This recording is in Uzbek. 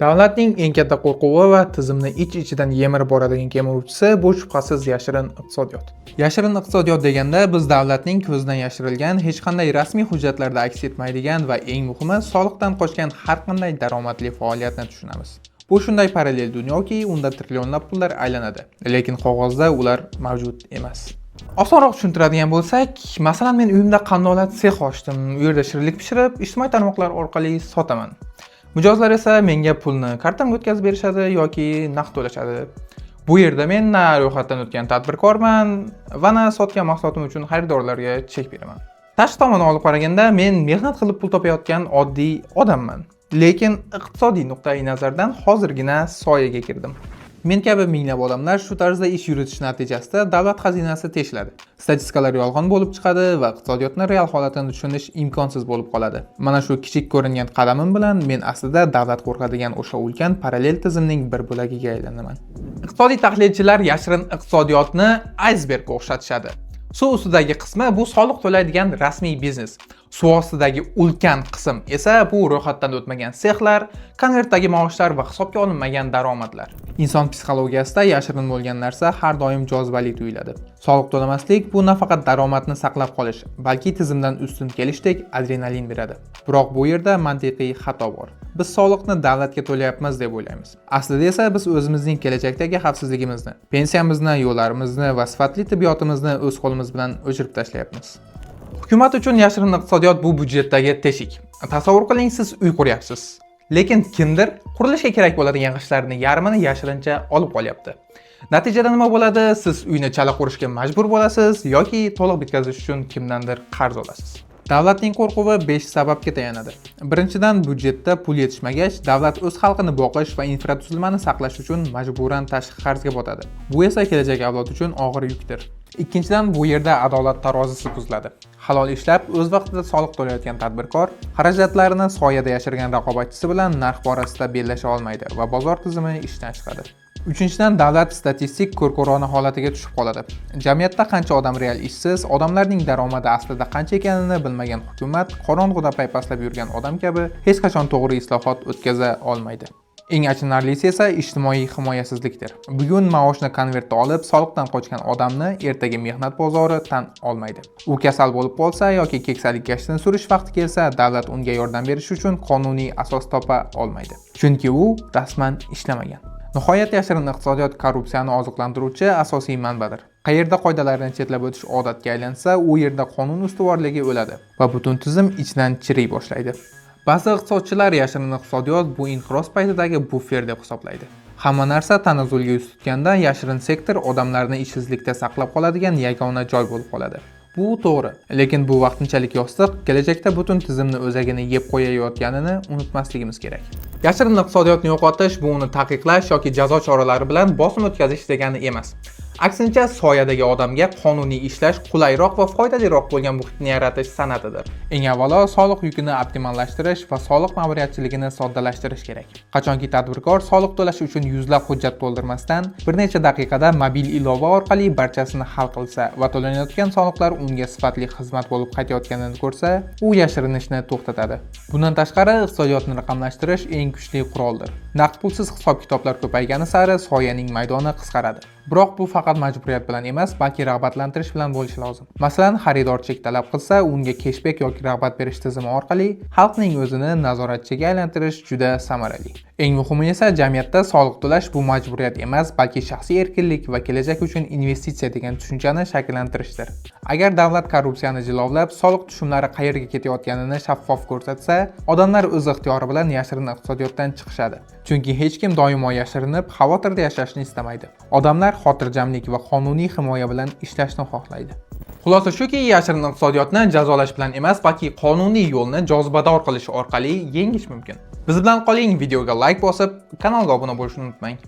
Davlatning eng katta qo'rquvi va tizimni ich-ichidan yemirib boradigan kemiruvchisi bu, shubhasiz, yashirin iqtisodiyot. Yashirin iqtisodiyot deganda biz davlatning ko'zidan yashirilgan, hech qanday rasmiy hujjatlarda aks etmaydigan va, eng muhimi, soliqdan qochgan har qanday daromadli faoliyatni tushunamiz. Bu shunday parallel dunyoki, unda trillionlab pullar aylanadi, lekin qog'ozda ular mavjud emas. Osonroq tushuntiradigan bo'lsak, masalan, men uyimda qandolat sex ochdim. U yerda shirinlik pishirib, ijtimoiy tarmoqlar orqali sotaman. Mijozlar esa menga pulni kartamga o'tkazib berishadi yoki naqd to'lashadi. Bu yerda men na ro'yxatdan o'tgan tadbirkorman va na sotgan mahsulotim uchun xaridorlarga chek beraman. Tashqi tomondan olib qaraganda, men mehnat qilib pul topayotgan oddiy odamman. Lekin iqtisodiy nuqtai nazardan hozirgina soyaga kirdim. Men kabi minglab odamlar shu tarzda ish yuritish natijasida davlat xazinasi teshiladi. Statistikalar yolg'on bo'lib chiqadi va iqtisodiyotni real holatini tushunish imkonsiz bo'lib qoladi. Mana shu kichik ko'ringan qadamim bilan men aslida davlat qo'rqadigan o'sha ulkan parallel tizimning bir bo'lagiga aylanaman. Iqtisodiy tahlilchilar yashirin iqtisodiyotni aysbergga o'xshatishadi. Suv ustidagi qismi bu soliq to'laydigan rasmiy biznes. Suv ostidagi ulkan qism esa bu ro'yxatdan o'tmagan sexlar, konvertdagi maoshlar va hisobga olinmagan daromadlar. Inson psixologiyasida yashirin bo'lgan narsa har doim jozibali tuyuladi. Soliq to'lamaslik bu nafaqat daromadni saqlab qolish, balki tizimdan ustun kelishdek adrenalin beradi. Biroq bu yerda mantiqiy xato bor. Biz soliqni davlatga to'layapmiz deb o'ylaymiz. Aslida esa biz o'zimizning kelajakdagi xavfsizligimizni, pensiyamizni, yo'llarimizni va sifatli tibbiyotimizni o'z qo'limiz bilan o'chirib tashlayapmiz. Hukumat uchun yashirin iqtisodiyot bu byudjetdagi teshik. Tasavvur qiling, siz uy quryapsiz. Lekin kimdir qurilishga kerak bo'ladigan g'ishtlarning yarmini yashirincha olib qolyapti. Natijada nima bo'ladi? Siz uyni chala qurishga majbur bo'lasiz yoki to'liq bitkazish uchun kimdandir qarz olasiz. Davlatning qo'rquvi 5 sababga tayanadi. Birinchidan, byudjetda pul yetishmagach, davlat o'z xalqini boqish va infratuzilmani saqlash uchun majburan tashqi qarzga botadi. Bu esa kelajak avlod uchun og'ir yukdir. Ikkinchidan, bu yerda adolat tarozisi buziladi. Halol ishlab, o'z vaqtida soliq to'layotgan tadbirkor xarajatlarini soyada yashirgan raqobatchisi bilan narx borasida bellasha olmaydi va bozor tizimi ishdan chiqadi. Uchinchidan, davlat statistik ko'r-ko'rona holatiga tushib qoladi. Jamiyatda qancha odam real ishsiz, odamlarning daromadi aslida qancha ekanini bilmagan hukumat qorong'uda paypaslab yurgan odam kabi hech qachon to'g'ri islohot o'tkaza olmaydi. Eng achinarlisi esa ijtimoiy himoyasizlikdir. Bugun maoshni konvertda olib, soliqdan qochgan odamni ertaga mehnat bozori tan olmaydi. U kasal bo'lib qolsa yoki keksalik gashtini surish vaqti kelsa, davlat unga yordam berish uchun qonuniy asos topa olmaydi. Chunki u rasman ishlamagan. Nihoyat, yashirin iqtisodiyot korrupsiyani oziqlantiruvchi asosiy manbadir. Qayerda qoidalarni chetlab o'tish odatga aylansa, u yerda qonun ustuvorligi o'ladi va butun tizim ichdan chiriy boshlaydi. Ba'zi iqtisodchilar yashirin iqtisodiyot bu inqiroz paytidagi bufer deb hisoblaydi. Hamma narsa tanazzulga yuz tutganda, yashirin sektor odamlarni ishsizlikda saqlab qoladigan yagona joy bo'lib qoladi. Bu to'g'ri, lekin bu vaqtinchalik yostiq kelajakda butun tizimni o'zagini yeb qo'yayotganini unutmasligimiz kerak. Yashirin iqtisodiyotni yo'qotish bu uni taqiqlash yoki jazo choralari bilan bosim o'tkazish degani emas. Aksincha, soyadagi odamga qonuniy ishlash qulayroq va foydaliroq bo'lgan muhitni yaratish san'atidir. Eng avvalo, soliq yukini optimallashtirish va soliq ma'muriyatchiligini soddalashtirish kerak. Qachonki tadbirkor soliq to'lash uchun yuzlab hujjat to'ldirmasdan, bir necha daqiqada mobil ilova orqali barchasini hal qilsa va to'lanayotgan soliqlar unga sifatli xizmat bo'lib qaytayotganini ko'rsa, u yashirinishni to'xtatadi. Bundan tashqari, iqtisodiyotni raqamlashtirish eng kuchli quroldir. Naqd pulsiz hisob-kitoblar ko'paygani sari soyaning maydoni qisqaradi. Biroq bu faqat majburiyat bilan emas, balki rag'batlantirish bilan bo'lishi lozim. Masalan, xaridor chek talab qilsa, unga keshbek yoki rag'bat berish tizimi orqali xalqning o'zini nazoratchiga aylantirish juda samarali. Eng muhimi esa, jamiyatda soliq to'lash bu majburiyat emas, balki shaxsiy erkinlik va kelajak uchun investitsiya degan tushunchani shakllantirishdir. Agar davlat korrupsiyani jilovlab, soliq tushumlari qayerga ketayotganini shaffof ko'rsatsa, odamlar o'z ixtiyori bilan yashirin iqtisodiyotdan chiqishadi. Chunki hech kim doimo yashirinib, xavotirda yashashni istamaydi. Odamlar xotirjamlik va qonuniy himoya bilan ishlashni xohlaydi. Xulosa shuki, yashirin iqtisodiyotni jazolash bilan emas, balki qonuniy yo'lni jozibador qilish orqali yengish mumkin. Biz bilan qoling, videoga like bosib, kanalga obuna bo'lishni unutmang.